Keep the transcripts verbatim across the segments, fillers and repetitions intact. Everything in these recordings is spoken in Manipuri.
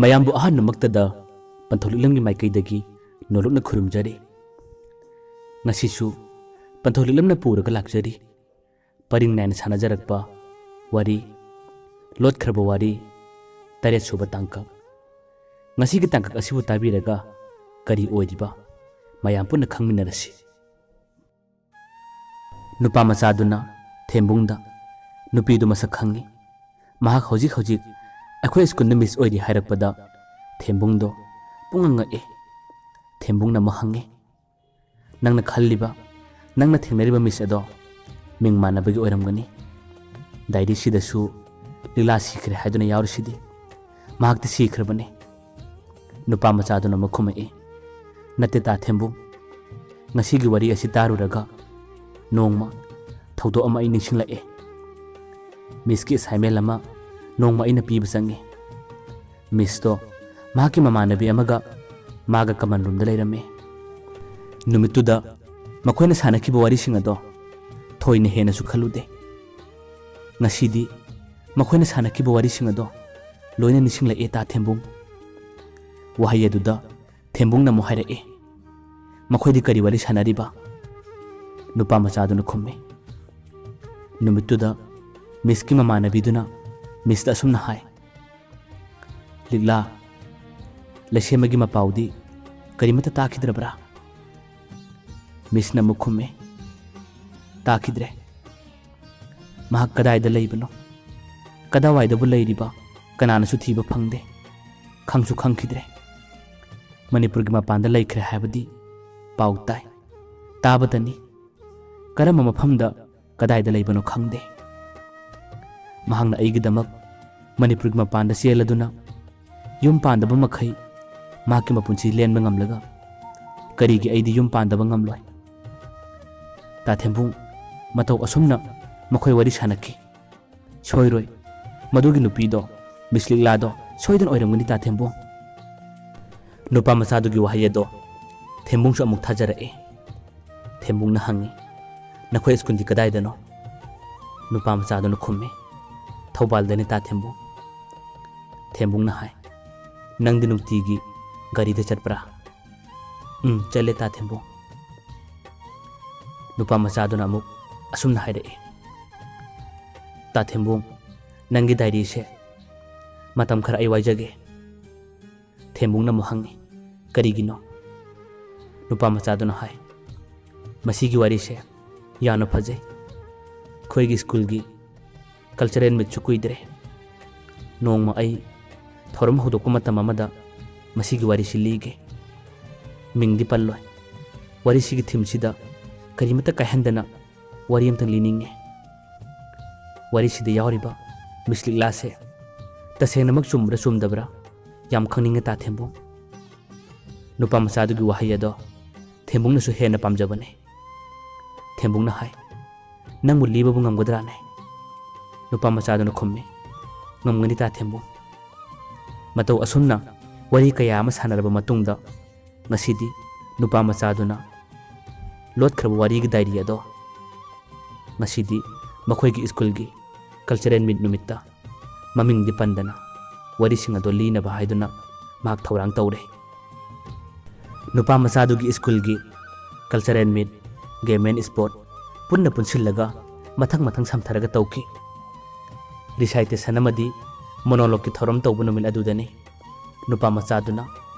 ꯃꯌꯥꯝꯕꯨ ꯑꯍꯥꯟꯕꯃꯛꯇꯗ ꯄꯟꯊꯧ ꯂꯤꯛꯂꯝꯒꯤ ꯃꯥꯏꯀꯩꯗꯒꯤ ꯅꯣꯂꯨꯛꯅ ꯈꯨꯔꯨꯝꯖꯔꯤ꯫ ꯉꯁꯤꯁꯨ ꯄꯟꯊꯧ ꯂꯤꯛꯂꯝꯅ ꯄꯨꯔꯒ ꯂꯥꯛꯆꯔꯤ꯫ ꯄꯔꯤꯡ ꯅꯥꯏꯅ ꯁꯥꯟꯅꯖꯔꯛꯄ ꯋꯥꯔꯤ, ꯂꯣꯠꯈ꯭ꯔꯕ ꯋꯥꯔꯤ, ꯇꯔꯦꯠ ꯁꯨꯕ ꯇꯥꯡꯀꯛ꯫ ꯉꯁꯤꯒꯤ ꯇꯥꯡꯀꯛ ꯑꯁꯤꯕꯨ ꯇꯥꯕꯤꯔꯒ ꯀꯔꯤ ꯑꯣꯏꯔꯤꯕ, ꯃꯌꯥꯝ ꯄꯨꯟꯅ ꯈꯪꯃꯤꯟꯅꯔꯁꯤ꯫ ꯅꯨꯄꯥ ꯃꯆꯥꯗꯨꯅ ꯊꯦꯝꯕꯨꯡꯗ ꯅꯨꯄꯤꯗꯨ ꯃꯁꯛ ꯈꯪꯏ, ꯃꯍꯥꯛ ꯍꯧꯖꯤꯛ ꯍꯧꯖꯤꯛ ꯑꯩꯈꯣꯏ ꯁ꯭ꯀꯨꯜꯗ ꯃꯤꯁ ꯑꯣꯏꯔꯤ ꯍꯥꯏꯔꯛꯄꯗ ꯊꯦꯝꯕꯨꯡꯗꯣ ꯄꯨꯡꯉꯛ ꯉꯛꯏ꯫ ꯊꯦꯝꯕꯨꯡꯅ ꯑꯃꯨꯛ ꯍꯪꯉꯤ, "ꯅꯪꯅ ꯈꯜꯂꯤꯕ, ꯅꯪꯅ ꯊꯦꯡꯅꯔꯤꯕ ꯃꯤꯁ ꯑꯗꯣ ꯃꯤꯡ ꯃꯥꯟꯅꯕꯒꯤ ꯑꯣꯏꯔꯝꯒꯅꯤ꯫ ꯗꯥꯏꯔꯤꯁꯤꯗꯁꯨ ꯂꯤꯂꯥ ꯁꯤꯈ꯭ꯔꯦ ꯍꯥꯏꯗꯨꯅ ꯌꯥꯎꯔꯤꯁꯤꯗꯤ꯫ ꯃꯍꯥꯛꯇꯤ ꯁꯤꯈ꯭ꯔꯕꯅꯤ꯫" ꯅꯨꯄꯥ ꯃꯆꯥꯗꯨꯅ ꯑꯃꯨꯛ ꯈꯨꯝꯃꯛꯏ, "ꯅꯠꯇꯦ ꯇꯥ ꯊꯦꯝꯕꯨꯡ, ꯉꯁꯤꯒꯤ ꯋꯥꯔꯤ ꯑꯁꯤ ꯇꯥꯔꯨꯔꯒ ꯅꯣꯡꯃ ꯊꯧꯗꯣꯛ ꯑꯃ ꯑꯩ ꯅꯤꯡꯁꯤꯡꯂꯛꯑꯦ꯫ ꯃꯤꯁꯀꯤ ꯑꯦꯁꯥꯏꯟꯃꯦꯟ ꯑꯃ ꯅꯣꯡꯃ ꯑꯩꯅ ꯄꯤꯕ ꯆꯪꯉꯤ꯫ ꯃꯤꯁꯇꯣ ꯃꯍꯥꯛꯀꯤ ꯃꯃꯥꯟꯅꯕꯤ ꯑꯃꯒ ꯃꯥꯒ ꯀꯃꯟ ꯔꯨꯝꯗ ꯂꯩꯔꯝꯃꯤ꯫ ꯅꯨꯃꯤꯠꯇꯨꯗ ꯃꯈꯣꯏꯅ ꯁꯥꯟꯅꯈꯤꯕ ꯋꯥꯔꯤꯁꯤꯡ ꯑꯗꯣ ꯊꯣꯏꯅ ꯍꯦꯟꯅꯁꯨ ꯈꯜꯂꯨꯗꯦ꯫ ꯉꯁꯤꯗꯤ ꯃꯈꯣꯏꯅ ꯁꯥꯟꯅꯈꯤꯕ ꯋꯥꯔꯤꯁꯤꯡ ꯑꯗꯣ ꯂꯣꯏꯅ ꯅꯤꯡꯁꯤꯡꯂꯛꯑꯦ ꯇꯥ ꯊꯦꯝꯕꯨꯡ꯫" ꯋꯥꯍꯩ ꯑꯗꯨꯗ ꯊꯦꯝꯕꯨꯡꯅ ꯑꯃꯨꯛ ꯍꯥꯏꯔꯛꯏ, "ꯃꯈꯣꯏꯗꯤ ꯀꯔꯤ ꯋꯥꯔꯤ ꯁꯥꯟꯅꯔꯤꯕ?" ꯅꯨꯄꯥ ꯃꯆꯥꯗꯨꯅ ꯈꯨꯝꯃꯤ, "ꯅꯨꯃꯤꯠꯇꯨꯗ ꯃꯤꯁꯀꯤ ꯃꯃꯥꯟꯅꯕꯤꯗꯨꯅ ꯃꯤꯁꯇ ꯑꯁꯨꯝꯅ ꯍꯥꯏ, 'ꯂꯤꯛꯂꯥ, ꯂꯩꯁꯦꯝꯕꯒꯤ ꯃꯄꯥꯎꯗꯤ ꯀꯔꯤꯃꯠꯇ ꯇꯥꯈꯤꯗ꯭ꯔꯕ꯭ꯔꯥ?' ꯃꯤꯁꯅ ꯑꯃꯨꯛ ꯈꯨꯝꯃꯤ, 'ꯇꯥꯈꯤꯗ꯭ꯔꯦ꯫ ꯃꯍꯥꯛ ꯀꯗꯥꯏꯗ ꯂꯩꯕꯅꯣ? ꯀꯗꯥꯏꯋꯥꯏꯗꯕꯨ ꯂꯩꯔꯤꯕ? ꯀꯅꯥꯅꯁꯨ ꯊꯤꯕ ꯐꯪꯗꯦ꯫ ꯈꯪꯁꯨ ꯈꯪꯈꯤꯗ꯭ꯔꯦ꯫ ꯃꯅꯤꯄꯨꯔꯒꯤ ꯃꯄꯥꯟꯗ ꯂꯩꯈ꯭ꯔꯦ ꯍꯥꯏꯕꯗꯤ ꯄꯥꯎ ꯇꯥꯏ, ꯇꯥꯕꯇꯅꯤ꯫ ꯀꯔꯝꯕ ꯃꯐꯝꯗ, ꯀꯗꯥꯏꯗ ꯂꯩꯕꯅꯣ ꯈꯪꯗꯦ꯫ ꯃꯍꯥꯛꯅ ꯑꯩꯒꯤꯗꯃꯛ ꯃꯅꯤꯄꯨꯔꯒꯤ ꯃꯄꯥꯟꯗ ꯆꯦꯜꯂꯗꯨꯅ ꯌꯨꯝ ꯄꯥꯟꯗꯕ ꯃꯈꯩ ꯃꯍꯥꯛꯀꯤ ꯃꯄꯨꯟꯁꯤ ꯂꯦꯟꯕ ꯉꯝꯂꯒ ꯀꯔꯤꯒꯤ ꯑꯩꯗꯤ ꯌꯨꯝ ꯄꯥꯟꯗꯕ ꯉꯝꯂꯣꯏ?' ꯇꯥ ꯊꯦꯝꯕꯨꯡ, ꯃꯇꯧ ꯑꯁꯨꯝꯅ ꯃꯈꯣꯏ ꯋꯥꯔꯤ ꯁꯥꯟꯅꯈꯤ꯫ ꯁꯣꯏꯔꯣꯏ, ꯃꯗꯨꯒꯤ ꯅꯨꯄꯤꯗꯣ, ꯃꯤꯁ ꯂꯤꯛꯂꯥꯗꯣ ꯁꯣꯏꯗꯅ ꯑꯣꯏꯔꯝꯒꯅꯤ ꯇꯥ ꯊꯦꯝꯕꯨꯡ꯫" ꯅꯨꯄꯥ ꯃꯆꯥꯗꯨꯒꯤ ꯋꯥꯍꯩ ꯑꯗꯣ ꯊꯦꯝꯕꯨꯡꯁꯨ ꯑꯃꯨꯛ ꯊꯥꯖꯔꯛꯏ꯫ ꯊꯦꯝꯕꯨꯡꯅ ꯍꯪꯉꯤ, "ꯅꯈꯣꯏ ꯁ꯭ꯀꯨꯜꯗꯤ ꯀꯗꯥꯏꯗꯅꯣ?" ꯅꯨꯄꯥ ꯃꯆꯥꯗꯨꯅ ꯈꯨꯝꯃꯤ, "ꯊꯧꯕꯥꯜꯗꯅꯤ ꯇꯥ ꯊꯦꯝꯕꯨꯡ꯫" ꯊꯦꯝꯕꯨꯡꯅ ꯍꯥꯏ, "ꯅꯪꯗꯤ ꯅꯨꯡꯇꯤꯒꯤ ꯒꯥꯔꯤꯗ ꯆꯠꯄ꯭ꯔꯥ?" "ꯎꯝ, ꯆꯠꯂꯦ, ꯇꯥ ꯊꯦꯝꯕꯨꯡ꯫" ꯅꯨꯄꯥ ꯃꯆꯥꯗꯨꯅ ꯑꯃꯨꯛ ꯑꯁꯨꯝꯅ ꯍꯥꯏꯔꯛꯏ, "ꯇꯥ ꯊꯦꯝꯕꯨꯡ, ꯅꯪꯒꯤ ꯗꯥꯏꯔꯤꯁꯦ ꯃꯇꯝ ꯈꯔ ꯑꯩ ꯋꯥꯏꯖꯒꯦ꯫" ꯊꯦꯝꯕꯨꯡꯅ ꯑꯃꯨꯛ ꯍꯪꯉꯤ, "ꯀꯔꯤꯒꯤꯅꯣ?" ꯅꯨꯄꯥ ꯃꯆꯥꯗꯨꯅ ꯍꯥꯏ, "ꯃꯁꯤꯒꯤ ꯋꯥꯔꯤꯁꯦ ꯌꯥꯝꯅ ꯐꯖꯩ꯫ ꯑꯩꯈꯣꯏꯒꯤ ꯁ꯭ꯀꯨꯜꯒꯤ ꯀꯜꯆꯔꯦꯜ ꯃꯤꯠꯁꯨ ꯀꯨꯏꯗ꯭ꯔꯦ꯫ ꯅꯣꯡꯃ ꯑꯩ ꯊꯧꯔꯝ ꯍꯧꯗꯣꯛꯄ ꯃꯇꯝ ꯑꯃꯗ ꯃꯁꯤꯒꯤ ꯋꯥꯔꯤꯁꯤ ꯂꯤꯒꯦ꯫ ꯃꯤꯡꯗꯤ ꯄꯜꯂꯣꯏ꯫ ꯋꯥꯔꯤꯁꯤꯒꯤ ꯊꯤꯝꯁꯤꯗ ꯀꯔꯤꯃꯠꯇ ꯀꯥꯏꯍꯟꯗꯅ ꯋꯥꯔꯤ ꯑꯃꯇꯪ ꯂꯤꯅꯤꯡꯉꯦ꯫ ꯋꯥꯔꯤꯁꯤꯗ ꯌꯥꯎꯔꯤꯕ ꯃꯤꯁ ꯂꯤꯛꯂꯥꯁꯦ ꯇꯁꯦꯡꯅꯃꯛ ꯆꯨꯝꯕ꯭ꯔꯥ ꯆꯨꯝꯗꯕ꯭ꯔꯥ ꯌꯥꯝ ꯈꯪꯅꯤꯡꯉꯦ, ꯇꯥ ꯊꯦꯝꯕꯨꯡ꯫" ꯅꯨꯄꯥ ꯃꯆꯥꯗꯨꯒꯤ ꯋꯥꯍꯩ ꯑꯗꯣ ꯊꯦꯝꯕꯨꯡꯅꯁꯨ ꯍꯦꯟꯅ ꯄꯥꯝꯖꯕꯅꯤ꯫ ꯊꯦꯝꯕꯨꯡꯅ ꯍꯥꯏ, "ꯅꯪꯕꯨ ꯂꯤꯕꯕꯨ ꯉꯝꯒꯗ꯭ꯔꯥꯅꯦ?" ꯅꯨꯄꯥ ꯃꯆꯥꯗꯨꯅ ꯈꯨꯝꯃꯤ, "ꯉꯝꯒꯅꯤ, ꯇꯥ ꯊꯦꯝꯕꯨꯡ꯫" ꯃꯇꯧ ꯑꯁꯨꯝꯅ ꯋꯥꯔꯤ ꯀꯌꯥ ꯑꯃ ꯁꯥꯟꯅꯔꯕ ꯃꯇꯨꯡꯗ, ꯉꯁꯤꯗꯤ ꯅꯨꯄꯥ ꯃꯆꯥꯗꯨꯅ ꯂꯣꯠꯈ꯭ꯔꯕ ꯋꯥꯔꯤꯒꯤ ꯗꯥꯏꯔꯤ ꯑꯗꯣ ꯉꯁꯤꯗꯤ ꯃꯈꯣꯏꯒꯤ ꯁ꯭ꯀꯨꯜꯒꯤ ꯀꯜꯆꯔꯦꯜ ꯃꯤꯠ ꯅꯨꯃꯤꯠꯇ ꯃꯃꯤꯡꯗꯤ ꯄꯟꯗꯅ ꯋꯥꯔꯤꯁꯤꯡ ꯑꯗꯣ ꯂꯤꯅꯕ ꯍꯥꯏꯗꯨꯅ ꯃꯍꯥꯛ ꯊꯧꯔꯥꯡ ꯇꯧꯔꯦ꯫ ꯅꯨꯄꯥ ꯃꯆꯥꯗꯨꯒꯤ ꯁ꯭ꯀꯨꯜꯒꯤ cultural meet, game and sport ꯄꯨꯟꯅ ꯄꯨꯟꯁꯤꯜꯂꯒ ꯃꯊꯪ ꯃꯊꯪ ꯁꯝꯊꯔꯒ ꯇꯧꯈꯤ꯫ ꯔꯤꯁꯥꯏꯇꯦꯁꯟ ꯑꯃꯗꯤ ꯃꯣꯅꯣꯂꯣꯒꯀꯤ ꯊꯧꯔꯝ ꯇꯧꯕ ꯅꯨꯃꯤꯠ ꯑꯗꯨꯗꯅꯤ ꯅꯨꯄꯥ ꯃꯆꯥꯗꯨꯅ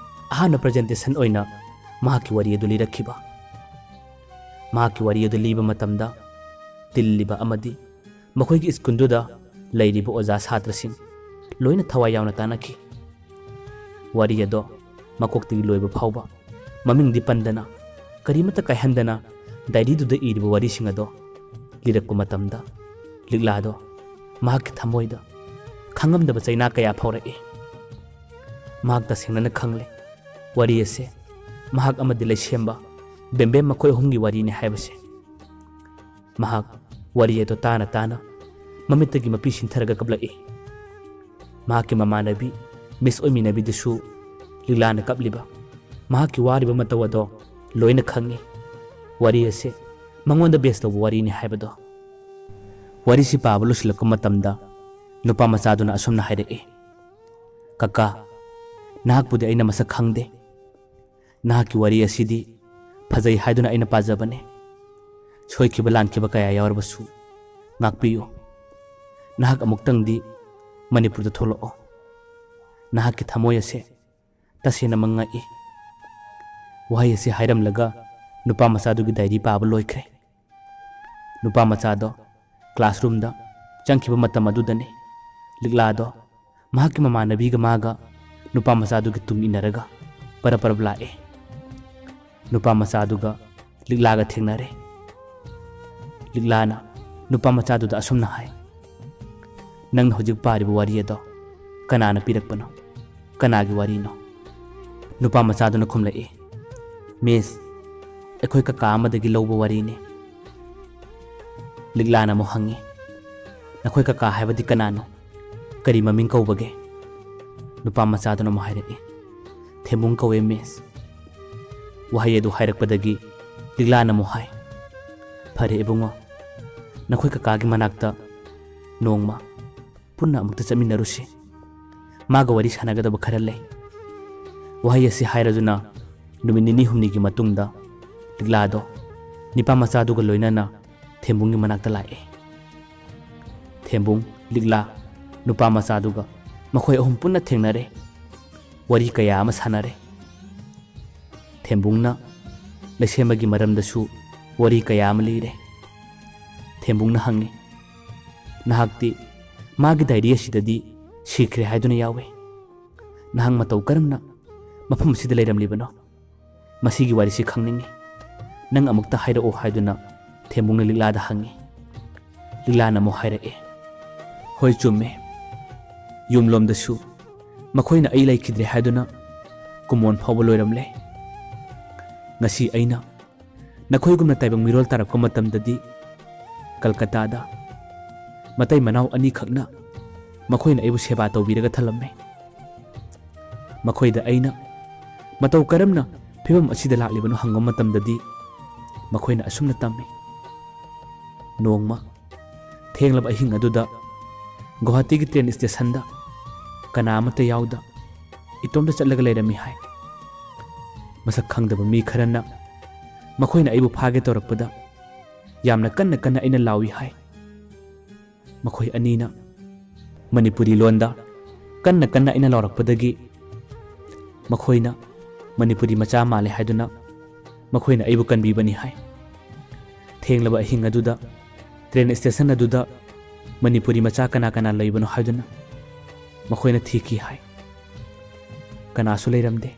ꯑꯍꯥꯟꯕ ꯄ꯭ꯔꯖꯦꯟꯇꯦꯁꯟ ꯑꯣꯏꯅ ꯃꯍꯥꯛꯀꯤ ꯋꯥꯔꯤ ꯑꯗꯨ ꯂꯤꯔꯛꯈꯤꯕ꯫ ꯃꯍꯥꯛꯀꯤ ꯋꯥꯔꯤ ꯑꯗꯨ ꯂꯤꯕ ꯃꯇꯝꯗ ꯇꯤꯜꯂꯤꯕ ꯑꯃꯗꯤ ꯃꯈꯣꯏꯒꯤ ꯁ꯭ꯀꯨꯜꯗꯨꯗ ꯂꯩꯔꯤꯕ ꯑꯣꯖꯥ ꯁꯥꯇ꯭ꯔꯁꯤꯡ ꯂꯣꯏꯅ ꯊꯋꯥꯏ ꯌꯥꯎꯅ ꯇꯥꯟꯅꯈꯤ꯫ ꯋꯥꯔꯤ ꯑꯗꯣ ꯃꯀꯣꯛꯇꯒꯤ ꯂꯣꯏꯕ ꯐꯥꯎꯕ ꯃꯃꯤꯡꯗꯤ ꯄꯟꯗꯅ, ꯀꯔꯤꯃꯠꯇ ꯀꯥꯏꯍꯟꯗꯅ ꯗꯥꯏꯔꯤꯗꯨꯗ ꯏꯔꯤꯕ ꯋꯥꯔꯤꯁꯤꯡ ꯑꯗꯣ ꯂꯤꯔꯛꯄ ꯃꯇꯝꯗ ꯂꯤꯛꯂꯥꯗꯣ ꯃꯍꯥꯛꯀꯤ ꯊꯃꯣꯏꯗ ꯈꯪꯉꯝꯗꯕ ꯆꯩꯅꯥ ꯀꯌꯥ ꯐꯥꯎꯔꯛꯏ꯫ ꯃꯍꯥꯛ ꯇꯁꯦꯡꯅꯅ ꯈꯪꯂꯦ, ꯋꯥꯔꯤ ꯑꯁꯦ ꯃꯍꯥꯛ ꯑꯃꯗꯤ ꯂꯩꯁꯦꯝꯕ ꯕꯦꯝꯕꯦꯝ ꯃꯈꯣꯏ ꯑꯍꯨꯝꯒꯤ ꯋꯥꯔꯤꯅꯤ ꯍꯥꯏꯕꯁꯦ꯫ ꯃꯍꯥꯛ ꯋꯥꯔꯤ ꯑꯗꯨ ꯇꯥꯅ ꯇꯥꯅ ꯃꯃꯤꯠꯇꯒꯤ ꯃꯄꯤ ꯁꯤꯟꯊꯔꯒ ꯀꯞꯂꯛꯏ꯫ ꯃꯍꯥꯛꯀꯤ ꯃꯃꯥꯟꯅꯕꯤ ꯃꯤꯁ ꯑꯣꯏꯃꯤꯟꯅꯕꯤꯗꯨꯁꯨ ꯂꯤꯛꯂꯥꯅ ꯀꯞꯂꯤꯕ, ꯃꯍꯥꯛꯀꯤ ꯋꯥꯔꯤꯕ ꯃꯇꯧ ꯑꯗꯣ ꯂꯣꯏꯅ ꯈꯪꯏ꯫ ꯋꯥꯔꯤ ꯑꯁꯦ ꯃꯉꯣꯟꯗ ꯕꯦꯁ ꯇꯧꯕ ꯋꯥꯔꯤꯅꯤ ꯍꯥꯏꯕꯗꯣ꯫ ꯋꯥꯔꯤꯁꯤ ꯄꯥꯕ ꯂꯣꯏꯁꯤꯜꯂꯛꯄ ꯃꯇꯝꯗ ꯅꯨꯄꯥ ꯃꯆꯥꯗꯨꯅ ꯑꯁꯨꯝꯅ ꯍꯥꯏꯔꯛꯏ, "ꯀꯀꯥ, ꯅꯍꯥꯛꯄꯨꯗꯤ ꯑꯩꯅ ꯃꯁꯛ ꯈꯪꯗꯦ꯫ ꯅꯍꯥꯛꯀꯤ ꯋꯥꯔꯤ ꯑꯁꯤꯗꯤ ꯐꯖꯩ ꯍꯥꯏꯗꯨꯅ ꯑꯩꯅ ꯄꯥꯖꯕꯅꯦ꯫ ꯁꯣꯏꯈꯤꯕ ꯂꯥꯟꯈꯤꯕ ꯀꯌꯥ ꯌꯥꯎꯔꯕꯁꯨ ꯉꯥꯛꯄꯤꯌꯨ꯫ ꯅꯍꯥꯛ ꯑꯃꯨꯛꯇꯪꯗꯤ ꯃꯅꯤꯄꯨꯔꯗ ꯊꯣꯛꯂꯛꯑꯣ꯫ ꯅꯍꯥꯛꯀꯤ ꯊꯃꯣꯏ ꯑꯁꯦ ꯇꯁꯦꯡꯅꯃꯛ ꯉꯛꯏ꯫ ꯋꯥꯍꯩ ꯑꯁꯤ ꯍꯥꯏꯔꯝꯂꯒ ꯅꯨꯄꯥ ꯃꯆꯥꯗꯨꯒꯤ ꯗꯥꯏꯔꯤ ꯄꯥꯕ ꯂꯣꯏꯈ꯭ꯔꯦ꯫ ꯅꯨꯄꯥ ꯃꯆꯥꯗꯣ ꯀ꯭ꯂꯥꯁꯔꯨꯝꯗ ꯆꯪꯈꯤꯕ ꯃꯇꯝ ꯑꯗꯨꯗꯅꯤ ꯂꯤꯛꯂꯥꯗꯣ ꯃꯍꯥꯛꯀꯤ ꯃꯃꯥꯟꯅꯕꯤꯒ ꯃꯥꯒ ꯅꯨꯄꯥ ꯃꯆꯥꯗꯨꯒꯤ ꯇꯨꯡ ꯏꯟꯅꯔꯒ ꯄꯔꯞ ꯄꯔꯞ ꯂꯥꯛꯑꯦ꯫ ꯅꯨꯄꯥ ꯃꯆꯥꯗꯨꯒ ꯂꯤꯛꯂꯥꯒ ꯊꯦꯡꯅꯔꯦ꯫ ꯂꯤꯛꯂꯥꯅ ꯅꯨꯄꯥ ꯃꯆꯥꯗꯨꯗ ꯑꯁꯨꯝꯅ ꯍꯥꯏ, "ꯅꯪꯅ ꯍꯧꯖꯤꯛ ꯄꯥꯔꯤꯕ ꯋꯥꯔꯤ ꯑꯗꯣ ꯀꯅꯥꯅ ꯄꯤꯔꯛꯄꯅꯣ? ꯀꯅꯥꯒꯤ ꯋꯥꯔꯤꯅꯣ?" ꯅꯨꯄꯥ ꯃꯆꯥꯗꯨꯅ ꯈꯨꯝꯂꯛꯏ, "ꯃꯤꯁ, ꯑꯩꯈꯣꯏ ꯀꯀꯥ ꯑꯃꯗꯒꯤ ꯂꯧꯕ ꯋꯥꯔꯤꯅꯤ꯫" ꯂꯤꯛꯂꯥꯅ ꯑꯃꯨꯛ ꯍꯪꯉꯤ, "ꯅꯈꯣꯏ ꯀꯀꯥ ꯍꯥꯏꯕꯗꯤ ꯀꯅꯥꯅꯣ? ꯀꯔꯤ ꯃꯃꯤꯡ ꯀꯧꯕꯒꯦ?" ꯅꯨꯄꯥ ꯃꯆꯥꯗꯨꯅ ꯑꯃꯨꯛ ꯍꯥꯏꯔꯛꯏ, "ꯊꯦꯝꯕꯨꯡ ꯀꯧꯋꯦ, ꯃꯤꯁ꯫" ꯋꯥꯍꯩ ꯑꯗꯨ ꯍꯥꯏꯔꯛꯄꯗꯒꯤ ꯂꯤꯛꯂꯥꯅ ꯑꯃꯨꯛ ꯍꯥꯏ, "ꯐꯔꯦ ꯏꯕꯨꯡꯉꯣ, ꯅꯈꯣꯏ ꯀꯀꯥꯒꯤ ꯃꯅꯥꯛꯇ ꯅꯣꯡꯃ ꯄꯨꯟꯅ ꯑꯃꯨꯛꯇ ꯆꯠꯃꯤꯟꯅꯔꯨꯁꯤ꯫ ꯃꯥꯒ ꯋꯥꯔꯤ ꯁꯥꯟꯅꯒꯗꯕ ꯈꯔ ꯂꯩ꯫" ꯋꯥꯍꯩ ꯑꯁꯤ ꯍꯥꯏꯔꯗꯨꯅ ꯅꯨꯃꯤꯠ ꯅꯤꯅꯤ ꯍꯨꯝꯅꯤꯒꯤ ꯃꯇꯨꯡꯗ ꯂꯤꯛꯂꯥꯗꯣ ꯅꯤꯄꯥ ꯃꯆꯥꯗꯨꯒ ꯂꯣꯏꯅꯅ ꯊꯦꯝꯕꯨꯡꯒꯤ ꯃꯅꯥꯛꯇ ꯂꯥꯛꯑꯦ꯫ ꯊꯦꯝꯕꯨꯡ, ꯂꯤꯛꯂꯥ, ꯅꯨꯄꯥ ꯃꯆꯥꯗꯨꯒ ꯃꯈꯣꯏ ꯑꯍꯨꯝ ꯄꯨꯟꯅ ꯊꯦꯡꯅꯔꯦ꯫ ꯋꯥꯔꯤ ꯀꯌꯥ ꯑꯃ ꯁꯥꯟꯅꯔꯦ꯫ ꯊꯦꯝꯕꯨꯡꯅ ꯂꯩꯁꯦꯝꯕꯒꯤ ꯃꯔꯝꯗꯁꯨ ꯋꯥꯔꯤ ꯀꯌꯥ ꯑꯃ ꯂꯤꯔꯦ꯫ ꯊꯦꯝꯕꯨꯡꯅ ꯍꯪꯉꯤ, "ꯅꯍꯥꯛꯇꯤ ꯃꯥꯒꯤ ꯗꯥꯏꯔꯤ ꯑꯁꯤꯗꯗꯤ ꯁꯤꯈ꯭ꯔꯦ ꯍꯥꯏꯗꯨꯅ ꯌꯥꯎꯏ꯫ ꯅꯍꯥꯛ ꯃꯇꯧ ꯀꯔꯝꯅ ꯃꯐꯝ ꯑꯁꯤꯗ ꯂꯩꯔꯝꯂꯤꯕꯅꯣ? ꯃꯁꯤꯒꯤ ꯋꯥꯔꯤꯁꯤ ꯈꯪꯅꯤꯡꯏ꯫ ꯅꯪ ꯑꯃꯨꯛꯇ ꯍꯥꯏꯔꯛꯑꯣ" ꯍꯥꯏꯗꯨꯅ ꯊꯦꯝꯕꯨꯡꯅ ꯂꯤꯛꯂꯥꯗ ꯍꯪꯉꯤ꯫ ꯂꯤꯛꯂꯥꯅ ꯑꯃꯨꯛ ꯍꯥꯏꯔꯛꯑꯦ, "ꯍꯣꯏ, ꯆꯨꯝꯃꯦ꯫ ꯌꯨꯝꯂꯣꯝꯗꯁꯨ ꯃꯈꯣꯏꯅ ꯑꯩ ꯂꯩꯈꯤꯗ꯭ꯔꯦ ꯍꯥꯏꯗꯨꯅ ꯀꯨꯃꯣꯟ ꯐꯥꯎꯕ ꯂꯣꯏꯔꯝꯂꯦ꯫ ꯉꯁꯤ ꯑꯩꯅ ꯅꯈꯣꯏꯒꯨꯝꯅ ꯇꯥꯏꯕꯪ ꯃꯤꯔꯣꯜ ꯇꯥꯔꯛꯄ ꯃꯇꯝꯗꯗꯤ ꯀꯜꯀꯇꯥꯗ ꯃꯇꯩ ꯃꯅꯥꯎ ꯑꯅꯤꯈꯛꯅ ꯃꯈꯣꯏꯅ ꯑꯩꯕꯨ ꯁꯦꯕꯥ ꯇꯧꯕꯤꯔꯒ ꯊꯜꯂꯝꯃꯦ꯫ ꯃꯈꯣꯏꯗ ꯑꯩꯅ ꯃꯇꯧ ꯀꯔꯝꯅ ꯐꯤꯕꯝ ꯑꯁꯤꯗ ꯂꯥꯛꯂꯤꯕꯅꯣ ꯍꯪꯕ ꯃꯇꯝꯗꯗꯤ ꯃꯈꯣꯏꯅ ꯑꯁꯨꯝꯅ ꯇꯝꯃꯤ꯫" ꯅꯣꯡꯃ ꯊꯦꯡꯂꯕ ꯑꯍꯤꯡ ꯑꯗꯨꯗ ꯒꯨꯋꯥꯍꯥꯇꯤꯒꯤ ꯇ꯭ꯔꯦꯟ ꯁ꯭ꯇꯦꯁꯟꯗ ꯀꯅꯥ ꯑꯃꯠꯇ ꯌꯥꯎꯗ ꯏꯇꯣꯝꯇ ꯆꯠꯂꯒ ꯂꯩꯔꯝꯃꯤ ꯍꯥꯏ꯫ ꯃꯁꯛ ꯈꯪꯗꯕ ꯃꯤ ꯈꯔꯅ ꯃꯈꯣꯏꯅ ꯑꯩꯕꯨ ꯐꯥꯒꯦ ꯇꯧꯔꯛꯄꯗ ꯌꯥꯝꯅ ꯀꯟꯅ ꯀꯟꯅ ꯑꯩꯅ ꯂꯥꯎꯏ ꯍꯥꯏ꯫ ꯃꯈꯣꯏ ꯑꯅꯤꯅ ꯃꯅꯤꯄꯨꯔꯤ ꯂꯣꯟꯗ ꯀꯟꯅ ꯀꯟꯅ ꯑꯩꯅ ꯂꯥꯎꯔꯛꯄꯗꯒꯤ ꯃꯈꯣꯏꯅ ꯃꯅꯤꯄꯨꯔꯤ ꯃꯆꯥ ꯃꯥꯜꯂꯦ ꯍꯥꯏꯗꯨꯅ ꯃꯈꯣꯏꯅ ꯑꯩꯕꯨ ꯀꯟꯕꯤꯕꯅꯤ ꯍꯥꯏ꯫ ꯊꯦꯡꯂꯕ ꯑꯍꯤꯡ ꯑꯗꯨꯗ ꯇ꯭ꯔꯦꯟ ꯁ꯭ꯇꯦꯁꯟ ꯑꯗꯨꯗ ꯃꯅꯤꯄꯨꯔꯤ ꯃꯆꯥ ꯀꯅꯥ ꯀꯅꯥ ꯂꯩꯕꯅꯣ ꯍꯥꯏꯗꯨꯅ ꯃꯈꯣꯏꯅ ꯊꯤꯈꯤ ꯍꯥꯏ꯫ ꯀꯅꯥꯁꯨ ꯂꯩꯔꯝꯗꯦ꯫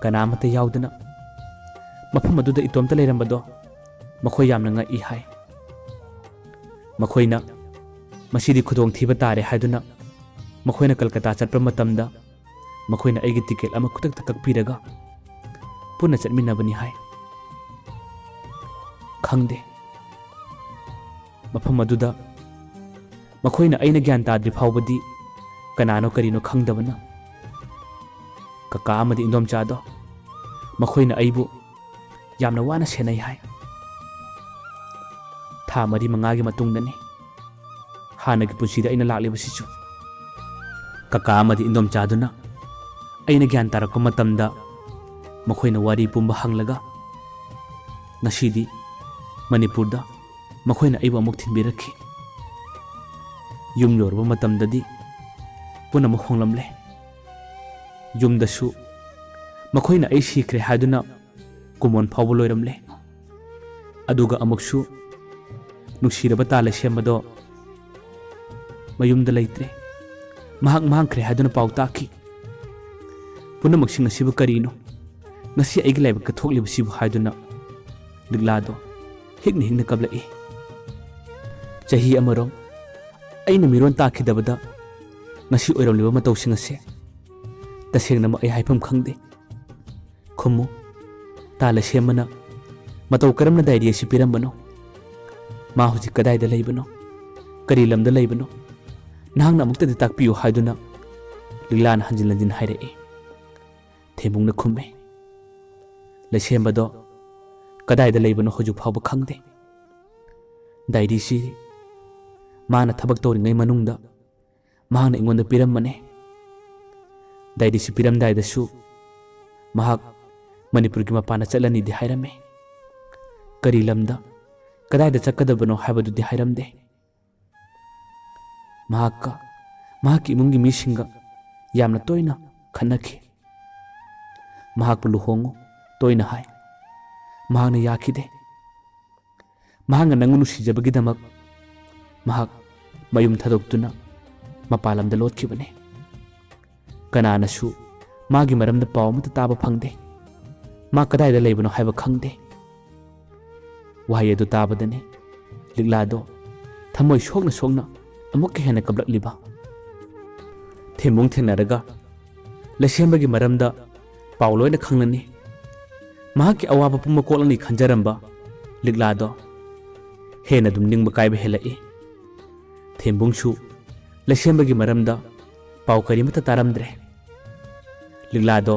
ꯀꯅꯥ ꯑꯃꯠꯇ ꯌꯥꯎꯗꯅ ꯃꯐꯝ ꯑꯗꯨꯗ ꯏꯇꯣꯝꯇ ꯂꯩꯔꯝꯕꯗꯣ ꯃꯈꯣꯏ ꯌꯥꯝꯅ ꯉꯛꯏ ꯍꯥꯏ꯫ ꯃꯈꯣꯏꯅ ꯃꯁꯤꯗꯤ ꯈꯨꯗꯣꯡꯊꯤꯕ ꯇꯥꯔꯦ ꯍꯥꯏꯗꯨꯅ ꯃꯈꯣꯏꯅ ꯀꯜꯀꯇꯥ ꯆꯠꯄ ꯃꯇꯝꯗ ꯃꯈꯣꯏꯅ ꯑꯩꯒꯤ ꯇꯤꯀꯦꯠ ꯑꯃ ꯈꯨꯗꯛꯇ ꯀꯛꯄꯤꯔꯒ ꯄꯨꯟꯅ ꯆꯠꯃꯤꯟꯅꯕꯅꯤ ꯍꯥꯏ꯫ ꯈꯪꯗꯦ꯫ ꯃꯐꯝ ꯑꯗꯨꯗ ꯃꯈꯣꯏꯅ ꯑꯩꯅ ꯒ꯭ꯌꯥꯟ ꯇꯥꯗ꯭ꯔꯤ ꯐꯥꯎꯕꯗꯤ ꯀꯅꯥꯅꯣ ꯀꯔꯤꯅꯣ ꯈꯪꯗꯕꯅ ꯀꯀꯥ ꯑꯃꯗꯤ ꯏꯟꯗꯣꯝꯆꯥꯗꯣ ꯃꯈꯣꯏꯅ ꯑꯩꯕꯨ ꯌꯥꯝꯅ ꯋꯥꯅ ꯁꯦꯟꯅꯩ ꯍꯥꯏ꯫ ꯊꯥ ꯃꯔꯤ ꯃꯉꯥꯒꯤ ꯃꯇꯨꯡꯗꯅꯤ ꯍꯥꯟꯅꯒꯤ ꯄꯨꯟꯁꯤꯗ ꯑꯩꯅ ꯂꯥꯛꯂꯤꯕꯁꯤꯁꯨ꯫ ꯀꯀꯥ ꯑꯃꯗꯤ ꯏꯟꯗꯣꯝꯆꯥꯗꯨꯅ ꯑꯩꯅ ꯒ꯭ꯌꯥꯟ ꯇꯥꯔꯛꯄ ꯃꯇꯝꯗ ꯃꯈꯣꯏꯅ ꯋꯥꯔꯤ ꯄꯨꯝꯕ ꯍꯪꯂꯒ ꯉꯁꯤꯗꯤ ꯃꯅꯤꯄꯨꯔꯗ ꯃꯈꯣꯏꯅ ꯑꯩꯕꯨ ꯑꯃꯨꯛ ꯊꯤꯟꯕꯤꯔꯛꯈꯤ꯫ ꯌꯨꯝ ꯌꯧꯔꯕ ꯃꯇꯝꯗꯗꯤ ꯄꯨꯝꯅꯃꯛ ꯍꯣꯡꯂꯝꯂꯦ꯫ ꯌꯨꯝꯗꯁꯨ ꯃꯈꯣꯏꯅ ꯑꯩ ꯁꯤꯈ꯭ꯔꯦ ꯍꯥꯏꯗꯨꯅ ꯀꯨꯃꯣꯟ ꯐꯥꯎꯕ ꯂꯣꯏꯔꯝꯂꯦ꯫ ꯑꯗꯨꯒ ꯑꯃꯨꯛꯁꯨ ꯅꯨꯡꯁꯤꯔꯕ ꯇꯥ ꯂꯩꯁꯦꯝꯕꯗꯣ ꯃꯌꯨꯝꯗ ꯂꯩꯇ꯭ꯔꯦ꯫ ꯃꯍꯥꯛ ꯃꯥꯡꯈ꯭ꯔꯦ ꯍꯥꯏꯗꯨꯅ ꯄꯥꯎ ꯇꯥꯈꯤ꯫ ꯄꯨꯝꯅꯃꯛꯁꯤꯡ ꯑꯁꯤꯕꯨ ꯀꯔꯤꯅꯣ? ꯉꯁꯤ ꯑꯩꯒꯤ ꯂꯥꯏꯕꯛꯇ ꯊꯣꯛꯂꯤꯕꯁꯤꯕꯨ ꯍꯥꯏꯗꯨꯅ ꯂꯤꯛꯂꯥꯗꯣ ꯍꯤꯛꯅ ꯍꯤꯛꯅ ꯀꯞꯂꯛꯏ꯫ ꯆꯍꯤ ꯑꯃꯔꯣꯝ ꯑꯩꯅ ꯃꯤꯔꯣꯟ ꯇꯥꯈꯤꯗꯕꯗ ꯉꯁꯤ ꯑꯣꯏꯔꯝꯂꯤꯕ ꯃꯇꯧꯁꯤꯡ ꯑꯁꯦ ꯇꯁꯦꯡꯅꯃꯛ ꯑꯩ ꯍꯥꯏꯐꯝ ꯈꯪꯗꯦ꯫ ꯈꯨꯝꯃꯨ, ꯇꯥ ꯂꯩꯁꯦꯝꯕꯅ ꯃꯇꯧ ꯀꯔꯝꯅ ꯗꯥꯏꯔꯤ ꯑꯁꯤ ꯄꯤꯔꯝꯕꯅꯣ? ꯃꯥ ꯍꯧꯖꯤꯛ ꯀꯗꯥꯏꯗ ꯂꯩꯕꯅꯣ? ꯀꯔꯤ ꯂꯝꯗ ꯂꯩꯕꯅꯣ? ꯅꯍꯥꯛꯅ ꯑꯃꯨꯛꯇꯗꯤ ꯇꯥꯛꯄꯤꯌꯨ ꯍꯥꯏꯗꯨꯅ ꯂꯤꯛꯂꯥꯅ ꯍꯟꯖꯤꯟ ꯍꯟꯖꯤꯟ ꯍꯥꯏꯔꯛꯏ꯫ ꯊꯦꯝꯕꯨꯡꯅ ꯈꯨꯝꯃꯤ, ꯂꯩꯁꯦꯝꯕꯗꯣ ꯀꯗꯥꯏꯗ ꯂꯩꯕꯅꯣ ꯍꯧꯖꯤꯛ ꯐꯥꯎꯕ ꯈꯪꯗꯦ꯫ ꯗꯥꯏꯔꯤꯁꯤ ꯃꯥꯅ ꯊꯕꯛ ꯇꯧꯔꯤꯉꯩ ꯃꯅꯨꯡꯗ ꯃꯍꯥꯛꯅ ꯑꯩꯉꯣꯟꯗ ꯄꯤꯔꯝꯕꯅꯦ꯫ ꯗꯥꯏꯔꯤꯁꯤ ꯄꯤꯔꯝꯗꯥꯏꯗꯁꯨ ꯃꯍꯥꯛ ꯃꯅꯤꯄꯨꯔꯒꯤ ꯃꯄꯥꯟꯗ ꯆꯠꯂꯅꯤꯗꯤ ꯍꯥꯏꯔꯝꯃꯤ꯫ ꯀꯔꯤ ꯂꯝꯗ, ꯀꯗꯥꯏꯗ ꯆꯠꯀꯗꯕꯅꯣ ꯍꯥꯏꯕꯗꯨꯗꯤ ꯍꯥꯏꯔꯝꯗꯦ꯫ ꯃꯍꯥꯛꯀ ꯃꯍꯥꯛꯀꯤ ꯏꯃꯨꯡꯒꯤ ꯃꯤꯁꯤꯡꯒ ꯌꯥꯝꯅ ꯇꯣꯏꯅ ꯈꯠꯅꯈꯤ꯫ ꯃꯍꯥꯛꯄꯨ ꯂꯨꯍꯣꯡꯉꯨ ꯇꯣꯏꯅ ꯍꯥꯏ꯫ ꯃꯍꯥꯛꯅ ꯌꯥꯈꯤꯗꯦ꯫ ꯃꯍꯥꯛꯅ ꯅꯪꯕꯨ ꯅꯨꯡꯁꯤꯖꯕꯒꯤꯗꯃꯛ ꯃꯍꯥꯛ ꯃꯌꯨꯝ ꯊꯥꯗꯣꯛꯇꯨꯅ ꯃꯄꯥꯟ ꯂꯝꯗ ꯂꯣꯠꯈꯤꯕꯅꯤ꯫ ꯀꯅꯥꯅꯁꯨ ꯃꯥꯒꯤ ꯃꯔꯝꯗ ꯄꯥꯎ ꯑꯃꯠꯇ ꯇꯥꯕ ꯐꯪꯗꯦ꯫ ꯃꯥ ꯀꯗꯥꯏꯗ ꯂꯩꯕꯅꯣ ꯍꯥꯏꯕ ꯈꯪꯗꯦ꯫ ꯋꯥꯍꯩ ꯑꯗꯨ ꯇꯥꯕꯗꯅꯤ ꯂꯤꯛꯂꯥꯗꯣ ꯊꯃꯣꯏ ꯁꯣꯛꯅ ꯁꯣꯛꯅ ꯑꯃꯨꯛꯀ ꯍꯦꯟꯅ ꯀꯞꯂꯛꯂꯤꯕ꯫ ꯊꯦꯝꯕꯨꯡ ꯊꯦꯡꯅꯔꯒ ꯂꯩꯁꯦꯝꯕꯒꯤ ꯃꯔꯝꯗ ꯄꯥꯎ ꯂꯣꯏꯅ ꯈꯪꯂꯅꯤ꯫ ꯃꯍꯥꯛꯀꯤ ꯑꯋꯥꯕ ꯄꯨꯝꯕ ꯀꯣꯛꯂꯅꯤ ꯈꯟꯖꯔꯝꯕ ꯂꯤꯛꯂꯥꯗꯣ ꯍꯦꯟꯅ ꯑꯗꯨꯝ ꯅꯤꯡꯕ ꯀꯥꯏꯕ ꯍꯦꯜꯂꯛꯏ꯫ ꯊꯦꯝꯕꯨꯡꯁꯨ ꯂꯩꯁꯦꯝꯕꯒꯤ ꯃꯔꯝꯗ ꯄꯥꯎ ꯀꯔꯤꯃꯠꯇ ꯇꯥꯔꯝꯗ꯭ꯔꯦ꯫ ꯂꯤꯛꯂꯥꯗꯣ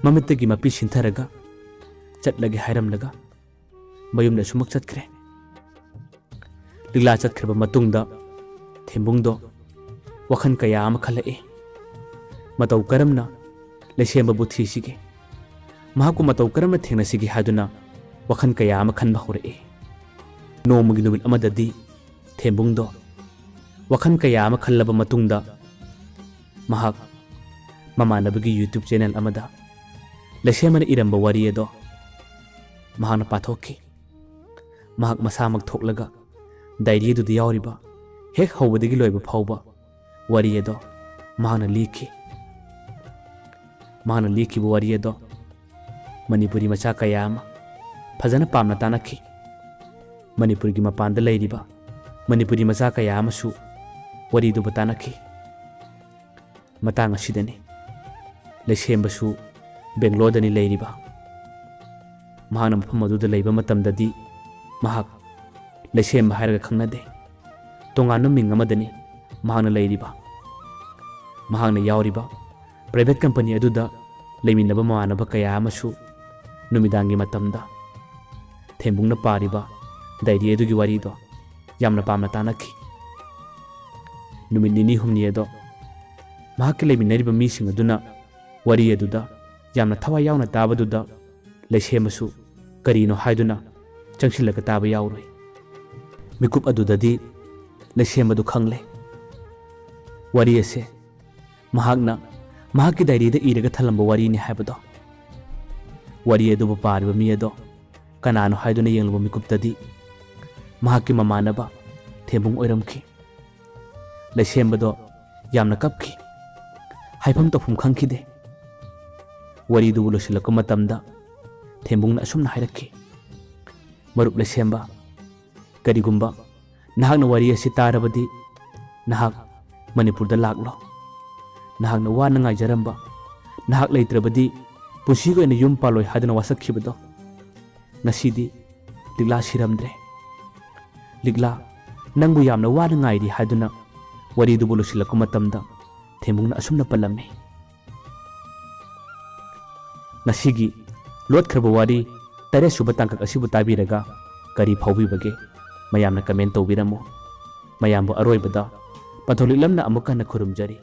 ꯃꯃꯤꯠꯇꯒꯤ ꯃꯄꯤ ꯁꯤꯟꯊꯔꯒ ꯆꯠꯂꯒꯦ ꯍꯥꯏꯔꯝꯂꯒ ꯃꯌꯨꯝꯗ ꯁꯨꯃꯛ ꯆꯠꯈ꯭ꯔꯦ꯫ ꯂꯤꯛꯂꯥ ꯆꯠꯈ꯭ꯔꯕ ꯃꯇꯨꯡꯗ ꯊꯦꯝꯕꯨꯡꯗꯣ ꯋꯥꯈꯜ ꯀꯌꯥ ꯑꯃ ꯈꯜꯂꯛꯏ꯫ ꯃꯇꯧ ꯀꯔꯝꯅ ꯂꯩꯁꯦꯝꯕꯕꯨ ꯊꯤꯁꯤꯒꯦ? ꯃꯍꯥꯛꯄꯨ ꯃꯇꯧ ꯀꯔꯝꯅ ꯊꯦꯡꯅꯁꯤꯒꯦ ꯍꯥꯏꯗꯨꯅ ꯋꯥꯈꯜ ꯀꯌꯥ ꯑꯃ ꯈꯟꯕ ꯍꯧꯔꯛꯏ꯫ ꯅꯣꯡꯃꯒꯤ ꯅꯨꯃꯤꯠ ꯑꯃꯗꯗꯤ ꯊꯦꯝꯕꯨꯡꯗꯣ ꯋꯥꯈꯜ ꯀꯌꯥ ꯑꯃ ꯈꯜꯂꯕ ꯃꯇꯨꯡꯗ ꯃꯍꯥꯛ ꯃꯃꯥꯟꯅꯕꯒꯤ YouTube channel ꯑꯃꯗ ꯂꯩꯁꯦꯝꯕꯅ ꯏꯔꯝꯕ ꯋꯥꯔꯤ ꯑꯗꯣ ꯃꯍꯥꯛꯅ ꯄꯥꯊꯣꯛꯈꯤ꯫ ꯃꯍꯥꯛ ꯃꯁꯥꯃꯛ ꯊꯣꯛꯂꯒ ꯗꯥꯏꯔꯤ ꯑꯗꯨꯗ ꯌꯥꯎꯔꯤꯕ ꯍꯦꯛ ꯍꯧꯕꯗꯒꯤ ꯂꯣꯏꯕ ꯐꯥꯎꯕ ꯋꯥꯔꯤ ꯑꯗꯣ ꯃꯍꯥꯛꯅ ꯂꯤꯈꯤ꯫ ꯃꯍꯥꯛꯅ ꯂꯤꯈꯤꯕ ꯋꯥꯔꯤ ꯑꯗꯣ ꯃꯅꯤꯄꯨꯔꯤ ꯃꯆꯥ ꯀꯌꯥ ꯑꯃ ꯐꯖꯅ ꯄꯥꯝꯅ ꯇꯥꯅꯈꯤ꯫ ꯃꯅꯤꯄꯨꯔꯒꯤ ꯃꯄꯥꯟꯗ ꯂꯩꯔꯤꯕ ꯃꯅꯤꯄꯨꯔꯤ ꯃꯆꯥ ꯀꯌꯥ ꯑꯃꯁꯨ ꯋꯥꯔꯤꯗꯨꯕꯨ ꯇꯥꯅꯈꯤ꯫ ꯃꯇꯥꯡ ꯑꯁꯤꯗꯅꯤ ꯂꯩꯁꯦꯝꯕꯁꯨ ꯕꯦꯡꯒ꯭ꯂꯣꯔꯗꯅꯤ ꯂꯩꯔꯤꯕ꯫ ꯃꯍꯥꯛꯅ ꯃꯐꯝ ꯑꯗꯨꯗ ꯂꯩꯕ ꯃꯇꯝꯗꯗꯤ ꯃꯍꯥꯛ ꯂꯩꯁꯦꯝꯕ ꯍꯥꯏꯔꯒ ꯈꯪꯅꯗꯦ꯫ ꯇꯣꯉꯥꯟꯕ ꯃꯤꯡ ꯑꯃꯗꯅꯤ ꯃꯍꯥꯛꯅ ꯂꯩꯔꯤꯕ꯫ ꯃꯍꯥꯛꯅ ꯌꯥꯎꯔꯤꯕ private company ꯑꯗꯨꯗ ꯂꯩꯃꯤꯟꯅꯕ ꯃꯃꯥꯟꯅꯕ ꯀꯌꯥ ꯑꯃꯁꯨ ꯅꯨꯃꯤꯗꯥꯡꯒꯤ ꯃꯇꯝꯗ ꯊꯦꯝꯕꯨꯡꯅ ꯄꯥꯔꯤꯕ ꯗꯥꯏꯔꯤ ꯑꯗꯨꯒꯤ ꯋꯥꯔꯤꯗꯣ ꯌꯥꯝꯅ ꯄꯥꯝꯅ ꯇꯥꯅꯈꯤ꯫ ꯅꯨꯃꯤꯠ ꯅꯤꯅꯤ ꯍꯨꯝꯅꯤ ꯑꯗꯣ ꯃꯍꯥꯛꯀꯤ ꯂꯩꯃꯤꯟꯅꯔꯤꯕ ꯃꯤꯁꯤꯡ ꯑꯗꯨꯅ ꯋꯥꯔꯤ ꯑꯗꯨꯗ ꯌꯥꯝꯅ ꯊꯋꯥꯏ ꯌꯥꯎꯅ ꯇꯥꯕꯗꯨꯗ ꯂꯩꯁꯦꯝꯕꯁꯨ ꯀꯔꯤꯅꯣ ꯍꯥꯏꯗꯨꯅ ꯆꯪꯁꯤꯜꯂꯒ ꯇꯥꯕ ꯌꯥꯎꯔꯨꯏ꯫ ꯃꯤꯀꯨꯞ ꯑꯗꯨꯗꯗꯤ ꯂꯩꯁꯦꯝꯕꯗꯨ ꯈꯪꯂꯦ꯫ ꯋꯥꯔꯤ ꯑꯁꯦ ꯃꯍꯥꯛꯅ ꯃꯍꯥꯛꯀꯤ ꯗꯥꯏꯔꯤꯗ ꯏꯔꯒ ꯊꯜꯂꯝꯕ ꯋꯥꯔꯤꯅꯤ ꯍꯥꯏꯕꯗꯣ꯫ ꯋꯥꯔꯤ ꯑꯗꯨꯕꯨ ꯄꯥꯔꯤꯕ ꯃꯤ ꯑꯗꯣ ꯀꯅꯥꯅꯣ ꯍꯥꯏꯗꯨꯅ ꯌꯦꯡꯂꯨꯕ ꯃꯤꯀꯨꯞꯇꯗꯤ ꯃꯍꯥꯛꯀꯤ ꯃꯃꯥꯟꯅꯕ ꯊꯦꯝꯕꯨꯡ ꯑꯣꯏꯔꯝꯈꯤ꯫ ꯂꯩꯁꯦꯝꯕꯗꯣ ꯌꯥꯝꯅ ꯀꯞꯈꯤ꯫ ꯍꯥꯏꯐꯝ ꯇꯧꯐꯝ ꯈꯪꯈꯤꯗꯦ꯫ ꯋꯥꯔꯤꯗꯨꯕꯨ ꯂꯣꯏꯁꯤꯜꯂꯛꯄ ꯃꯇꯝꯗ ꯊꯦꯝꯕꯨꯡꯅ ꯑꯁꯨꯝꯅ ꯍꯥꯏꯔꯛꯈꯤ, "ꯃꯔꯨꯞ ꯂꯩꯁꯦꯝꯕ, ꯀꯔꯤꯒꯨꯝꯕ ꯅꯍꯥꯛꯅ ꯋꯥꯔꯤ ꯑꯁꯤ ꯇꯥꯔꯕꯗꯤ ꯅꯍꯥꯛ ꯃꯅꯤꯄꯨꯔꯗ ꯂꯥꯛꯂꯣ꯫ ꯅꯍꯥꯛꯅ ꯋꯥꯅ ꯉꯥꯏꯖꯔꯝꯕ, ꯅꯍꯥꯛ ꯂꯩꯇ꯭ꯔꯕꯗꯤ ꯄꯨꯟꯁꯤꯒꯤ ꯑꯣꯏꯅ ꯌꯨꯝ ꯄꯥꯜꯂꯣꯏ ꯍꯥꯏꯗꯨꯅ ꯋꯥꯁꯛꯈꯤꯕꯗꯣ ꯉꯁꯤꯗꯤ ꯂꯤꯛꯂꯥ ꯁꯤꯔꯝꯗ꯭ꯔꯦ꯫ ꯂꯤꯛꯂꯥ, ꯅꯪꯕꯨ ꯌꯥꯝꯅ ꯋꯥꯅ ꯉꯥꯏꯔꯤ" ꯍꯥꯏꯗꯨꯅ ꯋꯥꯔꯤꯗꯨꯕꯨ ꯂꯣꯏꯁꯤꯜꯂꯛꯄ ꯃꯇꯝꯗ ꯊꯦꯝꯕꯨꯡꯅ ꯑꯁꯨꯝꯅ ꯄꯜꯂꯝꯃꯤ꯫ ꯉꯁꯤꯒꯤ ꯂꯣꯠꯈ꯭ꯔꯕ ꯋꯥꯔꯤ ꯇꯔꯦꯠ ꯁꯨꯕ ꯇꯥꯡꯀꯛ ꯑꯁꯤꯕꯨ ꯇꯥꯕꯤꯔꯒ ꯀꯔꯤ ꯐꯥꯎꯕꯤꯕꯒꯦ? ꯃꯌꯥꯝꯅ comment ꯇꯧꯕꯤꯔꯝꯃꯨ꯫ ꯃꯌꯥꯝꯕꯨ ꯑꯔꯣꯏꯕꯗ ꯄꯟꯊꯧ ꯂꯤꯛꯂꯝꯅ ꯑꯃꯨꯛ ꯍꯟꯅ ꯈꯨꯔꯨꯝꯖꯔꯤ꯫